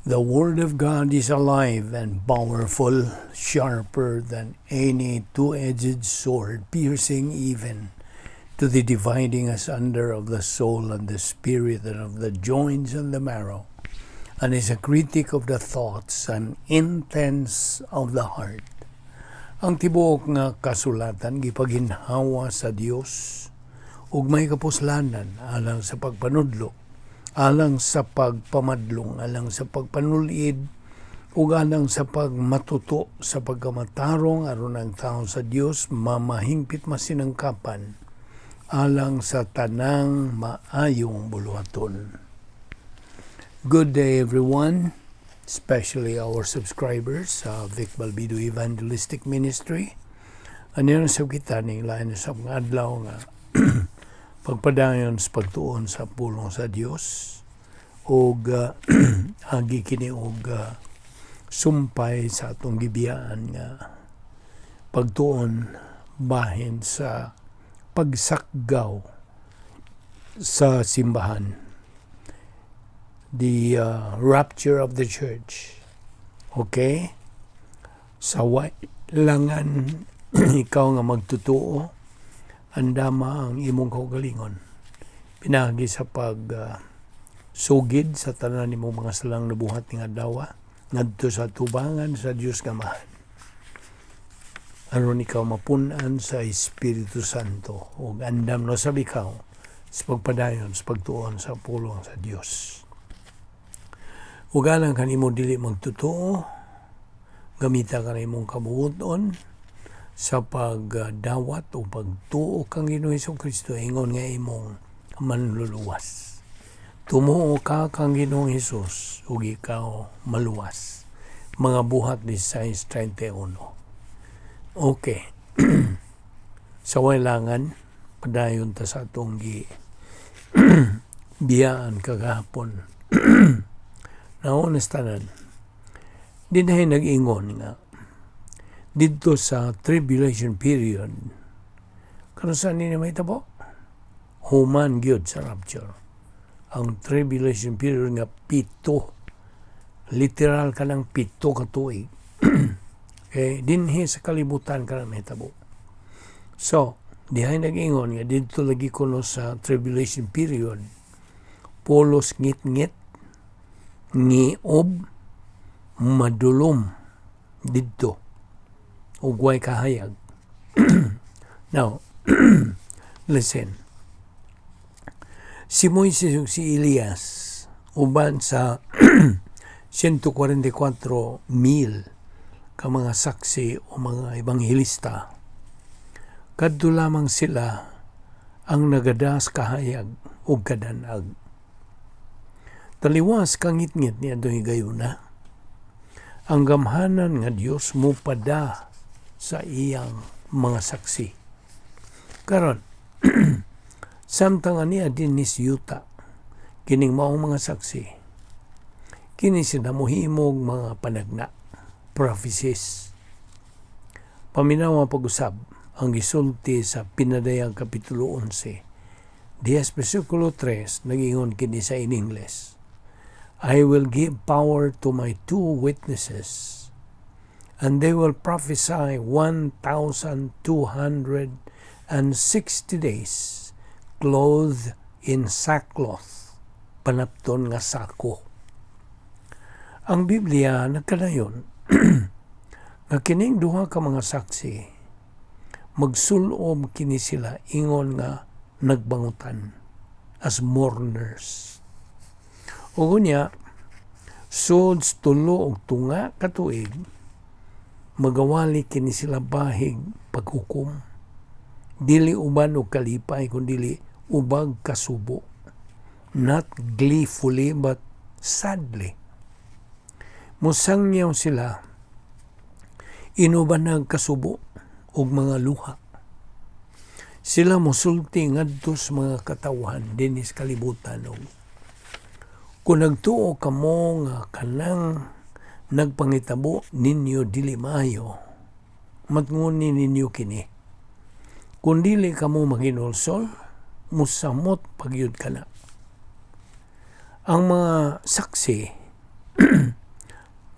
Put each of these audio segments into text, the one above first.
The Word of God is alive and powerful, sharper than any two-edged sword, piercing even to the dividing asunder of the soul and the spirit and of the joints and the marrow, and is a critic of the thoughts and intents of the heart. Ang tibuok nga kasulatan gipaginhawa sa Dios ug may kapuslanan alang sa pagpanudlo, alang sa pagpamadlong, alang sa pagpanulid, ug alang sa pagmatuto sa pagkamatarong, aron ang tao sa Dios mamahingpit, masinangkapan alang sa tanang maayong buluhaton. Good day, everyone, especially our subscribers sa Vic Balbido Evangelistic Ministry. Ano sa kita ning lain sa mga adlaw nga pagpadayon sa pagtuon sa pulong sa Dios ug agi kini og sumpay sa atong gibiyaan nga pagtuon bahin sa pagsakgaw sa simbahan, the rapture of the church. Okay, sa langan ikaw nga magtutuo, andama ang imong kaugalingon pinaagi sa pag sugid sa tanan nimong mga salang nabuhat ning adlaw ngadto sa tubangan sa Dios Amahan, aron ikaw mapun-an sa Espiritu Santo ug andam no sab ikaw sa pagpadayon sa pagtuon sa pulong sa Dios. Ug alang kanimo dili magtotoo, gamita ka na imong kabuoton sa pagdawat o pagtuo kang Ginoong Kristo ingon nga imong manluluwas. Tumuo ka kang Ginoong Hesus ug ikaw maluwas. Mga Buhat 16:31. Okay. Sa wailangan, padayon ta sa atong gi biyaan kagahapon. Nauna sa tanan, dinhi nag-ingon nga didto sa tribulation period, kanus-a ni mahitabo? Human gyud sa rapture. Ang tribulation period nga 7, literal ka ng 7 ka tuig. Okay, dinhi sa kalibutan ka na mahitabo. So, dihay nag-ingon nga didto lagi kuno sa tribulation period, pulos ngit-ngit, ngiob, madulom didto ug way kahayag. Now, listen. Si Moises ug si Elias uban sa 144 mil ka mga saksi o mga ebanghelista. Kadto lamang sila ang nagadas kahayag ug kadanag. Taliwas kangitngit ni adtong higayuna, ang gamhanan nga Dios mupada sa iyang mga saksi. Karon, samtang ania dinhi sa yuta, kining maong mga saksi, kini sila mohimog mga panagna, prophecies. Paminawa pag-usab ang gisulti sa Pinadayag Kapitulo 11. Diya bersikulo 3, nag-ingon kini sa in English: "I will give power to my two witnesses, and they will prophesy 1,260 days, clothed in sackcloth," panapton nga sako. Ang Biblia nagkanayon nga kining duha ka mga saksi magsulob kini sila ingon nga nagbangutan, as mourners. Ug unya, sud 3½ ka tuig magawali kini sila bahig paghukom. Dili uban og kalipay kundi ubag kasubo. Not gleefully but sadly. Musangyaw sila inuban kasubo og mga luha. Sila mosulti ngadto sa mga katawhan dinhi sa kalibutan og kung nagtuo kamo nga kanang nagpangitabo ninyo dili maayo, matnguni ninyo kini. Kung dili kamo maghinulsol, musamot pagyud kana. Ang mga saksi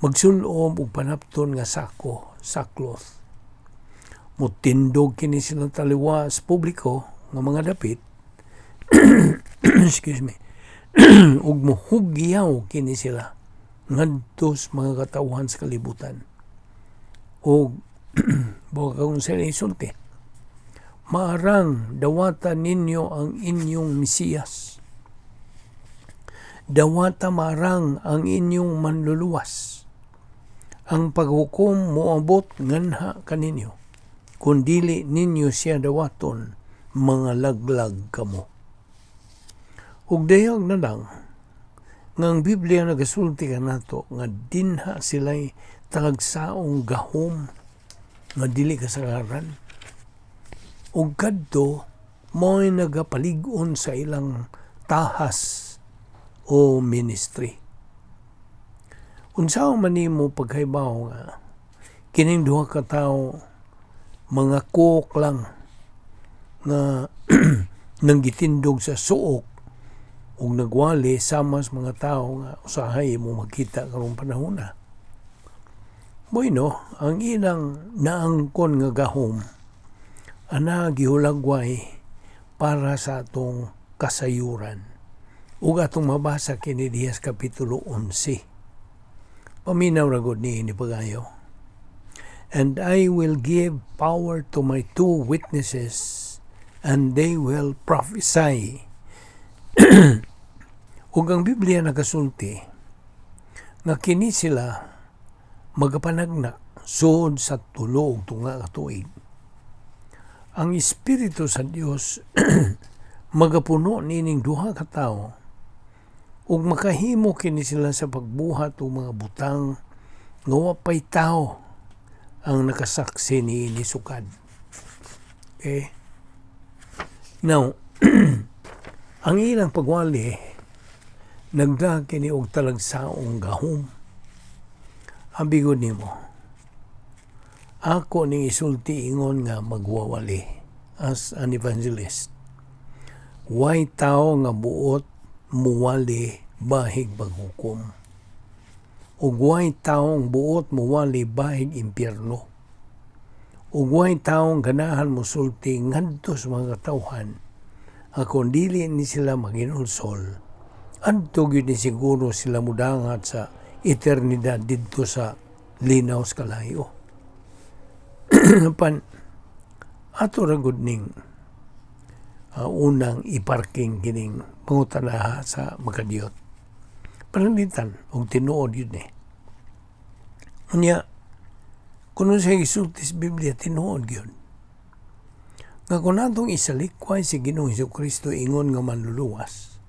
Magsulob og panapton nga sako, sackcloth. Mutindog kini silang taliwa sa publiko nga mga dapit. Excuse me. Ug muhugyaw kini sila ngadto sa mga katawhan sa kalibutan. Og buka kung sila isulti. "Maarang dawata ninyo ang inyong Mesiyas. Dawata maarang ang inyong manluluwas. Ang paghukom moabot nganha kaninyo. Kung dili ninyo siya dawaton, mga laglag kamo." Ug dayag na lang nga ang Biblia nagasulti kanato nga dinha sila'y talagsaong gahom nga dili kasagaran. Ug kadto mo'y nagapalig-on sa ilang tahas o ministry. Unsaon man nimo pagkahibaw nga kining duha ka tawo mga cook lang nga nanggitindog sa suok ug nagwali sama sa mga tawo nga usahay mo makita karong panahon na? Bueno, ang ilang naangkon nga gahom ana gihulagway para sa atong kasayuran. Ug atong mabasa kini diha sa Kapitulo 11. Paminaw ra gud niini pagayo. "And I will give power to my two witnesses, and they will prophesy." Ug ang Biblia nagasulti nga kini sila magapanagna sud sa 3½ ka tuig. Ang Espiritu sa Dios magapuno nining duha ka tawo ug makahimo kini sila sa pagbuhat og mga butang nga wa pay tawo ang nakasaksi niini sukad. Okay? Now, ang ilang pagwali nagdala kini og talagsaong gahom. Abi gud nimo. Ako ning isulti ingon nga magwawali as an evangelist. Way tao nga buot muwali bahig paghukom. Ug way taong buot muwali bahig impyerno. Ug way taong ganahan mosulti ngadto sa mga katawhan akong dili ni sila maginulsol, adto gyud ni siguro sila mudangat sa eternidad didto sa linaw sa kalayo. Pan ato ra gud ning unang iparking kining pangutanaha sa makadiyot. Pananglitan og tinuod yun eh. Unya, kung sa gisulti sa Biblia, tinuod yun. Nga kung natong isalikway si Ginoong Kristo ingon nga manluluwas,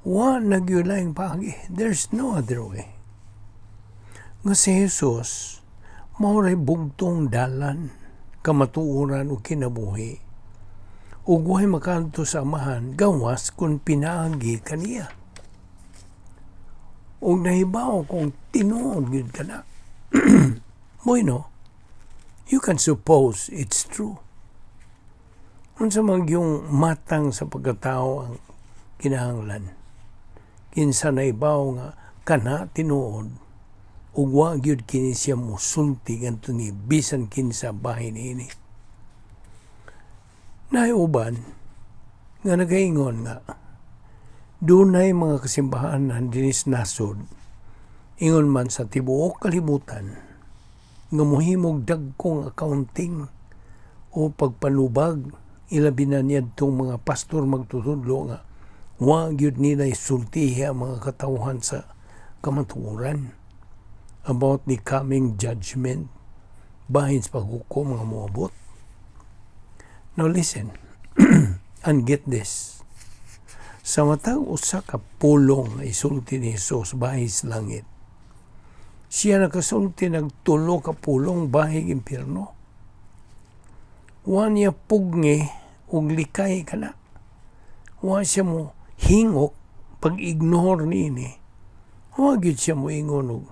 wa na gyud laing paagi. There's no other way. Nga si Jesus, mao ray bugtong dalan, kamatuoran ug kinabuhi. Ug way makaadto sa Amahan gawas kung pinaagi kaniya. Ug nahibaw kung tinuod gyud kana. Bueno, you can suppose it's true. Unsa man yung matang sa pagkatao ang kinahanglan? Kinsa nahibaw nga kana tinuod ug wa gyud kini siya musulti ngadto ni bisan kinsa bahin niini? Naay uban nga nagaingon nga dunay mga kasimbahan dinhi sa nasod, ingon man sa tibuok kalibutan, nga mohimog dagkong accounting o pagpanubag, ilabi na niadtong mga pastor magtutudlo nga wa gyud nila isultihi ang mga katawhan sa kamatuoran about the coming judgment bahin sa paghukom nga moabot. Now listen and get this. Sa matag usa ka pulong nga isulti ni Jesus bahin sa langit, siya nakasulti nag tulo ka pulong bahig impyerno. Wa niya pugngi og likay kana. Wa siya mo hingok pag-ignore niini. Wa gyud siya mo ingon og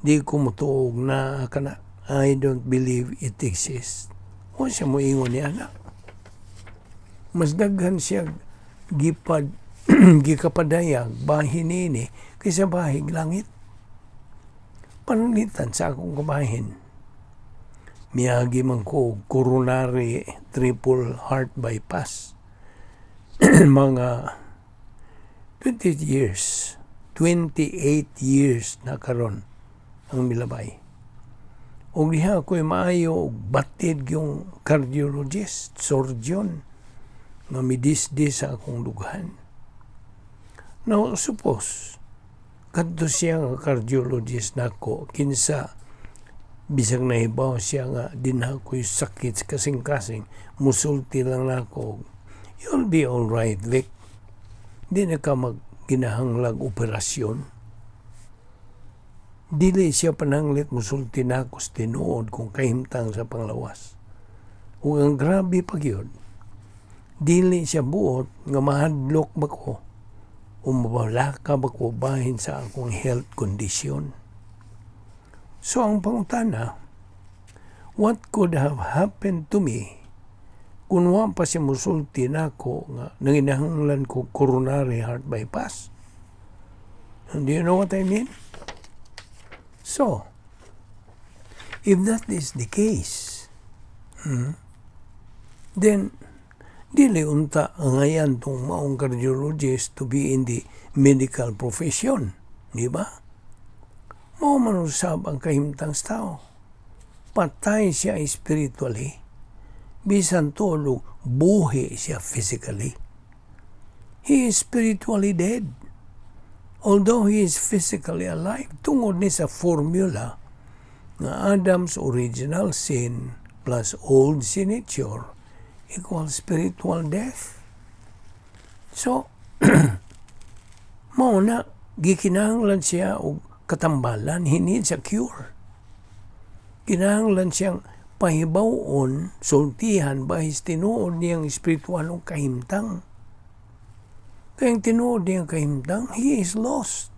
"Di ko motuo na kana. I don't believe it exists." Wa siya mo ingon niana. Mas daghan siya gipad Gikapadayag bahin ini kaysa bahig langit. Pananglitan sa akong kabahin, miagi man ko og coronary triple heart bypass mga 20 years, 28 years na karon ang milabay. Ug diha ako'y maayo og batid yung cardiologist, surgeon, nga midisdis sa akong dughan. Now, suppose, kadto siya nga cardiologist nako, kinsa bisag nahibaw siya nga dinha ko'y sakit sa kasing-kasing, musulti lang nako, "You'll be all right, Vic. Di na ka magkinahanglag operasyon." Dili siya pananglit musulti nako sa tinuod kung kahimtang sa panglawas. Ug ang grabe pa gyud, dili siya buot nga mahadlok ba ko o mabalaka ba ko bahin sa akong health condition. So ang pangutana, what could have happened to me kung wa pa siya musulti nako nga nanginahanglan ko coronary heart bypass? Do you know what I mean? So, if that is the case, then dili unta angayan tong maong cardiologist to be in the medical profession, di ba? Mao man usab ang kahimtang sa tao. Patay siya spiritually, bisan tuod buhi siya physically. He is spiritually dead, although he is physically alive. Tungod ni sa formula nga Adam's original sin plus old sin nature equals spiritual death. So, mao na, gikinahanglan siya og katambalan, he needs a cure. Kinahanglan siyang pahibaw-on, sultihan bahin tinuod niyang espiritualong kahimtang. Kaya ang tinuod niyang kahimtang, he is lost.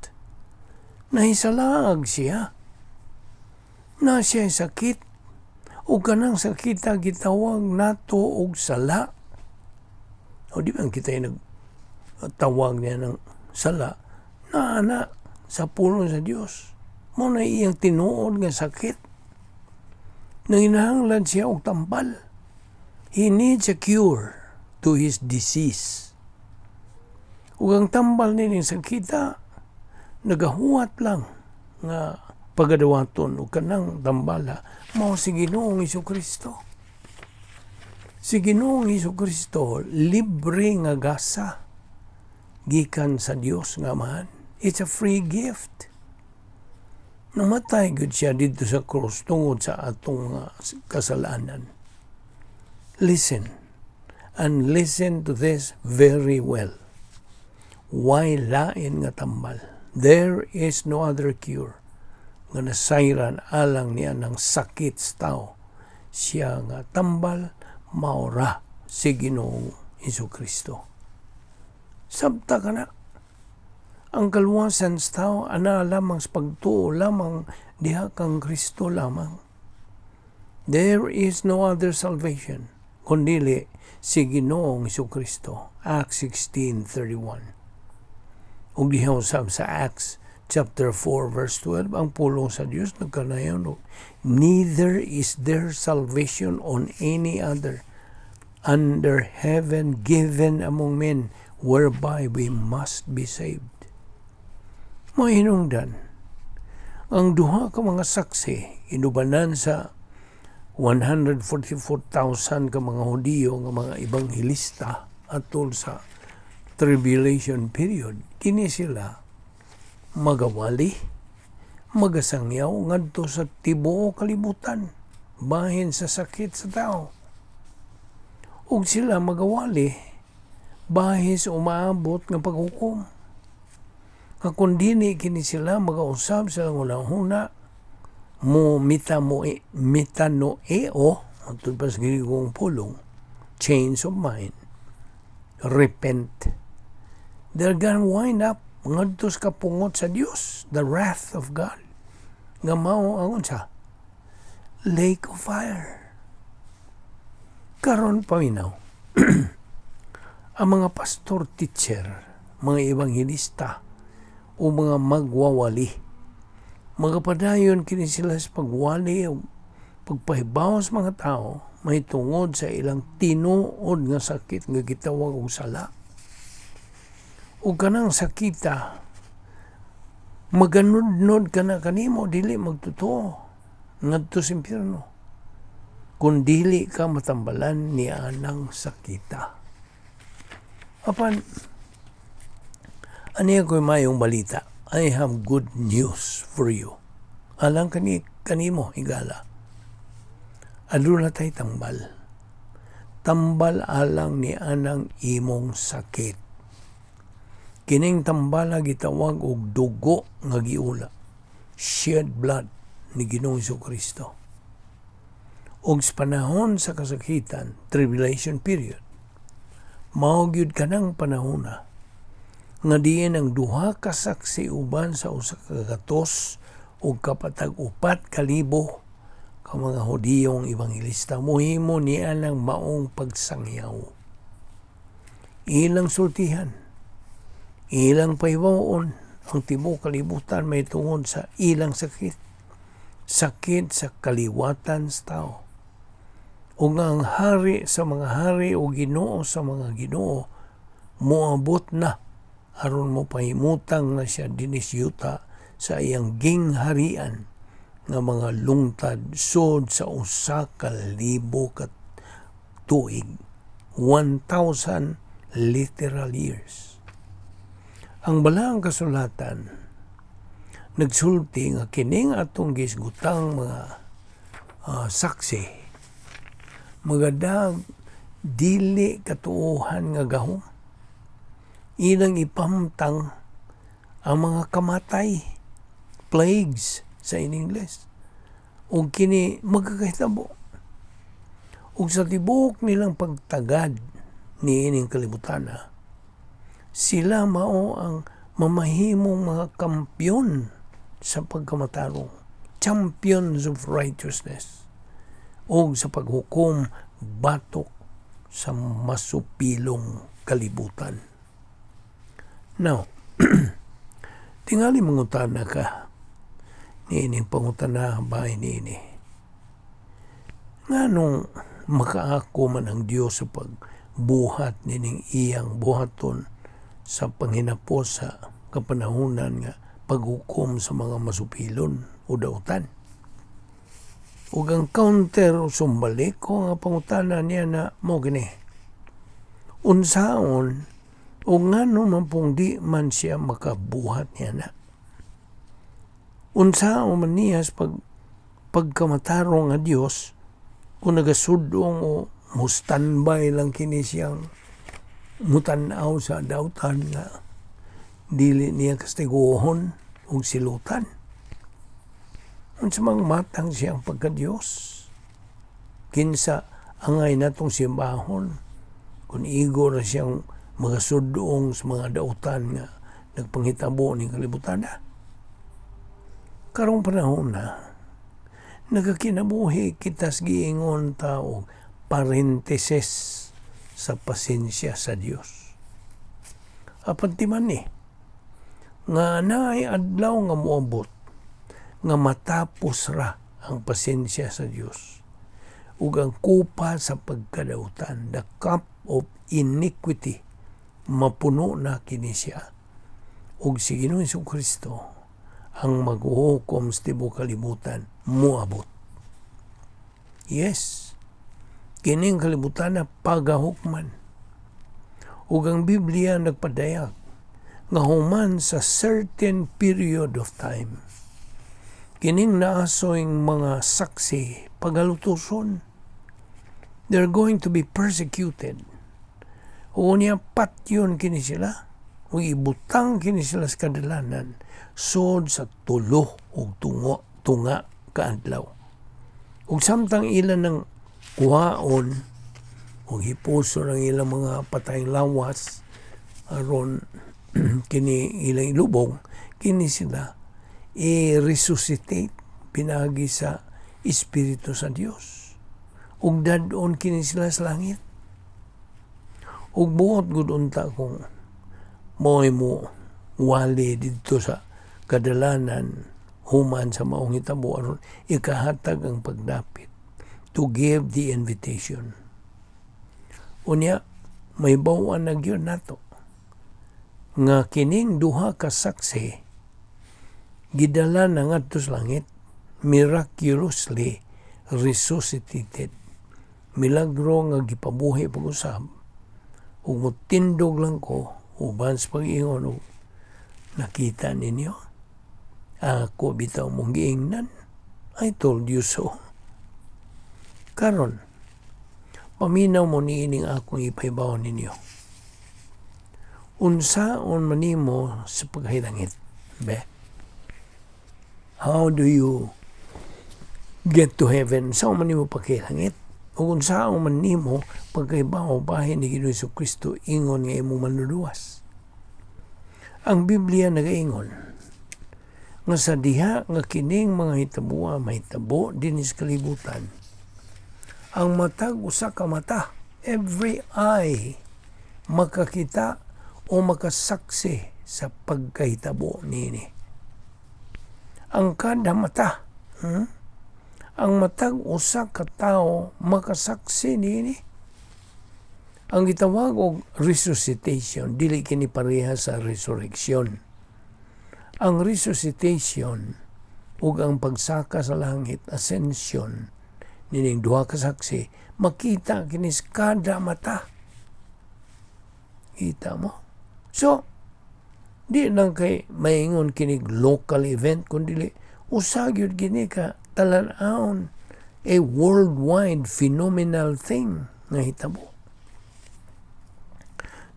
Nahisalaag siya. Na siya sakit. O kanang sakit gitawag nato og sala. O di ba ang kita nagtawag niya ng sala na ana sa pulong sa Dios? Mao na iyang tinuod nga sakit. Nanginahanglan siya og tambal. He needs a cure to his disease. Ug ang tambal nining sakita, nagahuwat lang nga pagadawaton og kanang tambala mao si Ginoong Kristo. Si Ginoong Kristo libre nga gasa gikan sa Dios nga Amahan. It's a free gift. Namatay gud siya dito sa cross tungod sa atong mga kasalanan. Listen, and listen to this very well. Way lain nga tambal? There is no other cure nga nasayran alang niya ng sakit sa tao. Siya nga tambal maura si Ginoong Kristo. Sabta ka na. Ang kaluwasan sa tao ana lamang sa pagtuo lamang diha kang Kristo lamang. There is no other salvation kundili si Ginoong Kristo. Acts 16:31. Ug diha usab sa Acts chapter 4 verse 12, ang pulong sa Dios nagkanayon og "Neither is there salvation on any other under heaven given among men whereby we must be saved." Mahinungdan, ang duha ka mga saksi inubanan sa 144,000 ka mga Hudiyo nga mga ebanghelista atol sa tribulation period, kini sila magawali, magasangyaw ngadto sa tibuok kalibutan bahin sa sakit sa tao. Ug sila magawali bahin sa umaabot nga paghukom. Nga kung dili kini sila magausab sa huna-huna mo metanoeo, matud pa sa Griegong pulong, change of mind, repent, they're gonna wind up ngadto sa kapungot sa Dios, the wrath of God, nga mao ang unsa? Lake of fire. Karon paminaw ang mga pastor, teacher, mga ebanghelista o mga magwawali. Magapadayon kini sila sa pagwali o pagpahibaw sa mga tao mahitungod sa ilang tinuod nga sakit nga gitawag og sala. Ug kanang sakita maganudnod kana kanimo, dili magtotoo ngadto sa impyerno kung dili ka matambalan ni anang sakita. Apan ani ako'y mayong balita. I have good news for you. Alang kanimo, higala. Aduna tay tambal. Tambal alang ni anang imong sakit. Kining tambala gitawag og dugo nga giula. Shed blood ni Ginoong Kristo. Og sa panahon sa kasakitan, tribulation period, mao gyud kanang panahona nga diin ang duha ka saksi uban sa 104,000 ka mga Hudiyong ebanghelista mohimo niya ng maong pagsangyaw. Ilang sultihan, ilang pahibaw-on ang tibuok kalibutan may tungod sa ilang sakit. Sakit sa kaliwatan sa tao. Ug ang hari sa mga hari o Ginoo sa mga Ginoo moabot na aron mo pahimutang na siya dinis yuta sa iyang gingharian nga mga lungtad sod sa 1,000 ka tuig, 1,000 literal years. Ang Balaang Kasulatan nagsulti nga kining atong gisgutang mga saksi magadag dili katuohan nga gahom. Ilang ipamtang ang mga kamatay, plagues sa in English. Ug kini magkakahitabo. Ug sa tibuok nilang pagtagad niining kalibutan, sila mao ang mamahimong mga kampiyon sa pagkamatarong, champions of righteousness, ug sa paghukom batok sa masupilong kalibutan. Now, tingali mangutana ka niining pangutana bahin niini. Nganong makaako man ang Dios sa pagbuhat nining iyang buhaton sa panghinapos sa kapanahunan nga paghukom sa mga masupilon o dautan? Ug ang counter o sumbalik ko nga pangutana niya na mo gini. Unsaon o ngano man pong di man siya makabuhat niya na? Unsaon man niya sa pagkamatarong nga Dios kung nagasudong o mo standby lang kini siyang mutan-aw sa dautan nga dili niya kastiguhon ug silutan? Unsa mang matang siyang pagka-Diyos? Kinsa angay natong simbahon kung igo ra siyang magasudong sa mga dautan nga nagpanghitabo ning kalibutan na? Karong panahon na, nagakinabuhi kita sa giingon ta og parenthesis sa pasensya sa Dios. Apan timan ni nga naay adlaw nga moabot nga matapos ra ang pasensya sa Dios ug ang kupa sa pagkadautan, the cup of iniquity, mapuno na kini siya ug si Ginoong Kristo ang maghuhukom sa tibuok kalibutan moabot. Yes, kining kalibutan na pagahukman. Ug ang Biblia nagpadayag nga human sa certain period of time, kining naasoy mga saksi pagalutuson. They're going to be persecuted. O niya patyon kini sila o ibutang kini sila sa kadalanan sod sa 3 ug tunga kaadlaw. Ug samtang ilan ng kuhaon ug hipuson ang ilang mga patayng lawas aron kini ilang ilubong, kini sila i-resuscitate pinagi sa Espiritu sa Dios ug dad-on kini sila sa langit. Ug buot gud unta kung Mo'y mo wali didto sa kadalanan human sa maong hitabo aron ikahatag ang pagdapit, to give the invitation. Unya mahibaw-an na gyud nato nga kining duha ka saksi gidala na ngadto sa langit, miraculously resuscitated, milagro nga gipabuhi pag-usab. Ug motindog lang ko uban sa pag-ingon og, "Nakita ninyo, ako bitaw mong giingnan. I told you so." Karon, paminaw mo niining akong ipahibaw ninyo. Unsaon man nimo sa pagkahilangit, be? How do you get to heaven? Unsaon man nimo pagkahilangit? Ug unsaon man nimo pagkahibaw bahin ni Ginoong Kristo ingon nga imong manluluwas? Ang Biblia nagaingon nga sa diha nga kining mga hitaboa mahitabo dinhi sa kalibutan, ang matag usa ka mata, every eye, makakita o makasaksi sa pagkahitabo niini. Ang kada mata, Ang matag usa ka tawo makasaksi niini. Ang gitawag og resuscitation, dili kini pareha sa resurrection. Ang resuscitation ug ang pagsaka sa langit, ascension, nining duha ka saksi, makita kini sa kada mata. Kita mo? So, di lang kay maingon kinig local event, kundi usa gyud kini ka talan-awon, a worldwide phenomenal thing nga hitabo.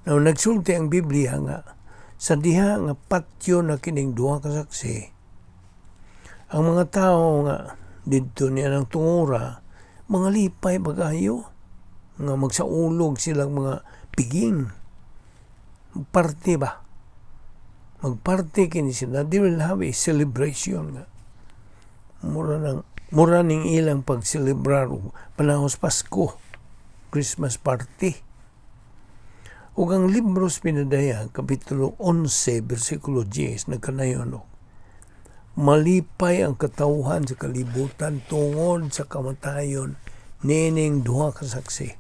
Now, nagsulti ang Biblia nga sa diha nga patyo na kining duha ka saksi, ang mga tao nga didto niya ng tungura, mga lipay pag-ayo, nga magsaulog silang mga piging. Party ba? Magparty kini sila. They will have a celebration nga. Mura ning ilang pagselebrar og panahon sa Pasko, Christmas party. Ug ang libro sa Pinadayag, Kapitulo 11, versikulo 10, nagkanayon og malipay ang katawhan sa kalibutan tungod sa kamatayon nining duha ka saksi.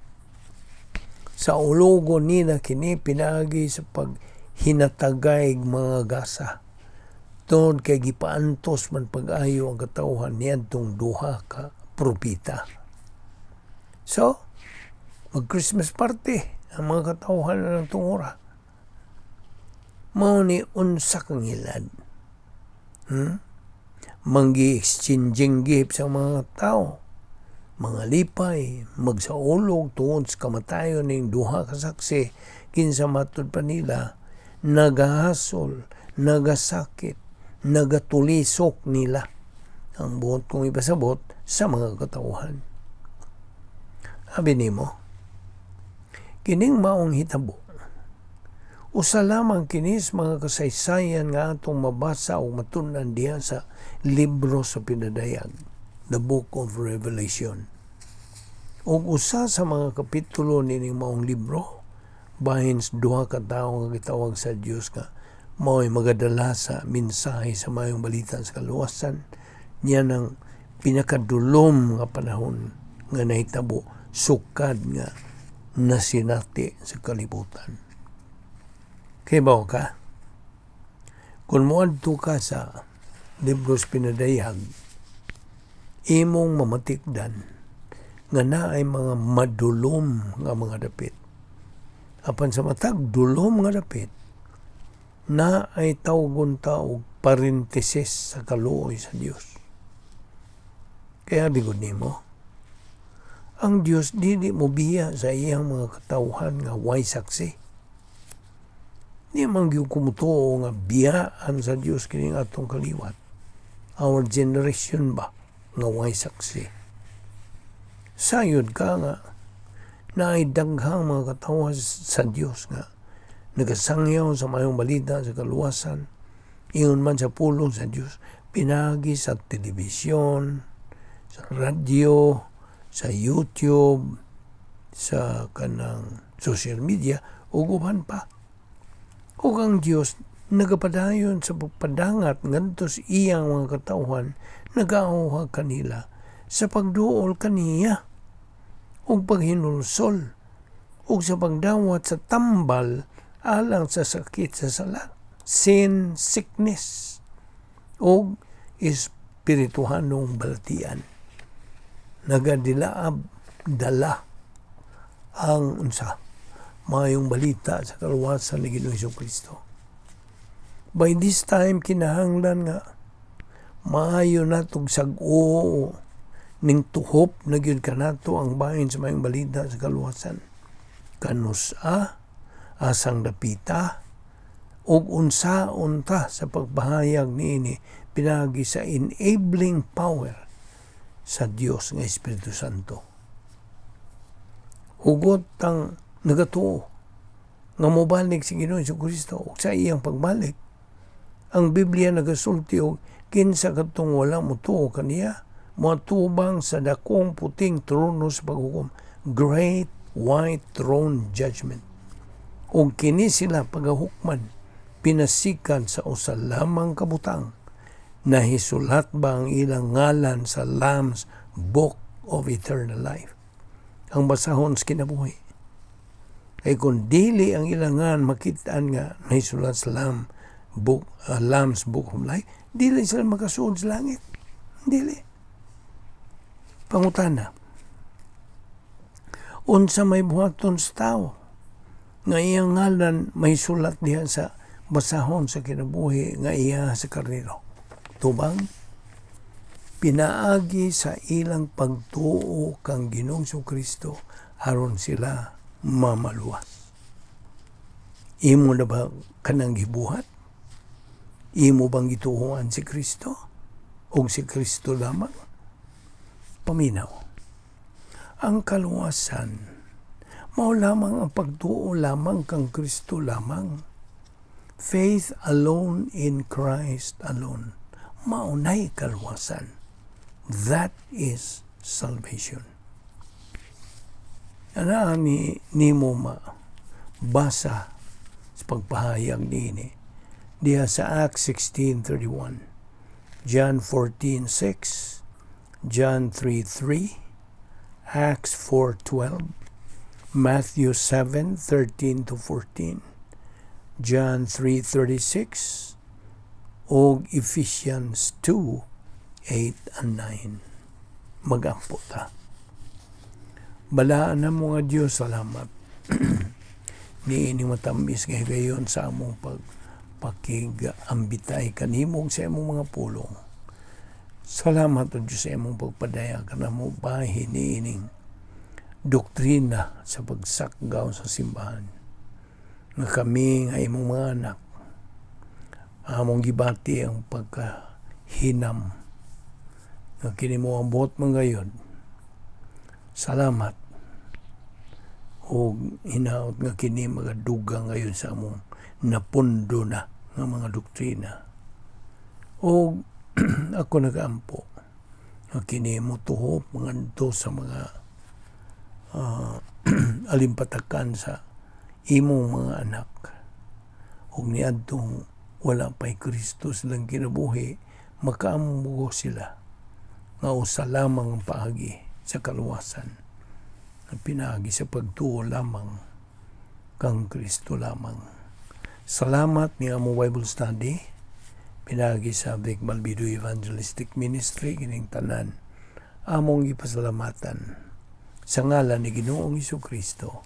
Sa ulogon nila kini pinaagi sa paghinatagay mga gasa. Tungod kay gipaantos man pag-ayo ang katawhan niadtong duha ka propeta. So, mag-Christmas party ang mga katawhan na ng tungura. Mao ni unsa kang hilad. Manggi-exchanging gifts ang mga tao. Mga lipay, magsaulog tungod sa kamatayon ning duha ka saksi, kinsa matud pa nila nagahasol, nagasakit, nagatulisok nila. Ang buot kong ipasabot sa mga katawhan. Abi nimo, kining maong hitabo, usa lamang kini sa mga kasaysayan nga atong mabasa o matun-an diha sa libro sa Pinadayag, the Book of Revelation. Ug usa sa mga kapitulo nining maong libro, bahin sa duha ka tawo nga gitawag sa Dios nga mao'y magadala sa mensahe sa maayong balita sa kaluwasan niya ng pinakadulom nga panahon nga nahitabo sukad nga nasinati sa kalibutan. Kahibaw ka, kung moadto ka sa libros Pinadayag, imong mamatikdan nga naay mga madulom nga mga dapit. Apan sa matag dulom nga dapit, naay tawgon ta og parenthesis sa kaluoy sa Dios. Kaya bigod nimo, ang Dios dili mo biya sa iyang mga katawhan nga way saksi. Di man gyud kumutuo nga biyaan sa Dios kining atong kaliwat. Our generation ba nga way saksi. Sayod ka nga naay daghang mga katawhan sa Dios nga nagasangyaw sa maayong balita sa kaluwasan, ingon man sa pulong sa Dios, pinaagi sa telebisyon, sa radyo, sa YouTube, sa kanang social media ug uban pa. Ug ang Dios nagapadayon sa pagpadangat ngadto sa iyang mga katawhan nag-aoha kanila sa pagduol kaniya ug paghinulsol ug sa pagdawat sa tambal alang sa sakit sa sala, sin sickness, ug espirituhanong balatian. Nagadilaab dala ang unsa? Maayong balita sa kaluwasan ni Ginoong Kristo. By this time, kinahanglan nga maayo natog sag-o ning tuhop na gyud kanato ang bahin sa maayong balita sa kaluwasan. Kanus-a, asang dapita, ug unsaon ta sa pagpahayag niini pinaagi sa enabling power sa Dios nga Espiritu Santo. Hugot ang nagatuo nga mobalik si Ginoong Kristo ug sa iyang pagbalik, ang Biblia nagasulti og kinsa kadtong wala motuo kaniya moatubang sa dakong puting trono sa paghukom, Great White Throne Judgment, ug kini sila pagahukman pinasikan sa usa lamang ka butang: nahisulat ba ang ilang ngalan sa Lamb's Book of Eternal Life, ang basahon sa kinabuhi? Kay kung dili ang ilangan makitaan nga nahisulat sa Lamb's Book of Life, dili sila makasuod sa langit. Dili. Pangutana: unsa may buhaton sa tao nga iyang ngalan may sulat diha sa basahon sa kinabuhi nga iya sa Karnero? Tubang: pinaagi sa ilang pagtuo kang Ginoong Kristo aron sila mamaluwas. Imo na ba kanang gibuhat? Imo bang gituohan si Kristo? O si Kristo lamang? Paminaw. Ang kaluwasan, mao lamang ang pagtuo lamang kang Kristo lamang. Faith alone in Christ alone. Maunay kaluwasan. That is salvation. Ana ni nimo ma basa sa pagpahayag niini diha sa Acts 16:31, John 14:6, John 3:3, Acts 4:12, Matthew 7:13 to 14, John 3:36 ug Ephesians 2:8 and 9. Magampo ta. Balaan namo nga Dios, salamat niini matamis nga higayon sa among pag pakig-ambitay kanimo sa imong mga pulong. Salamat, O Diyos, sa imong pagpadayag kanamo bahin niining doktrina sa pagsakgaw sa simbahan. Nga kami nga imong mga anak, among gibati ang pagkahinam nga kini mo ang buot man gayon. Salamat og hinaot nga kini magadugang ngayon sa among napundo na nga mga doktrina. O ako nagaampo nga kini motuhop ngadto sa mga alimpatakan sa imong mga anak ug niadtong wala pa'y Kristo silang kinabuhi, makaamgo sila nga usa lamang ang paagi sa kaluwasan, ang pinaagi sa pagtuo lamang kang Kristo lamang. Salamat ni among Bible study pinaagi sa Vic Balbido Evangelistic Ministry. Kining tanan among gipasalamatan sa ngalan ni Ginoong Kristo.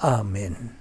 Amen.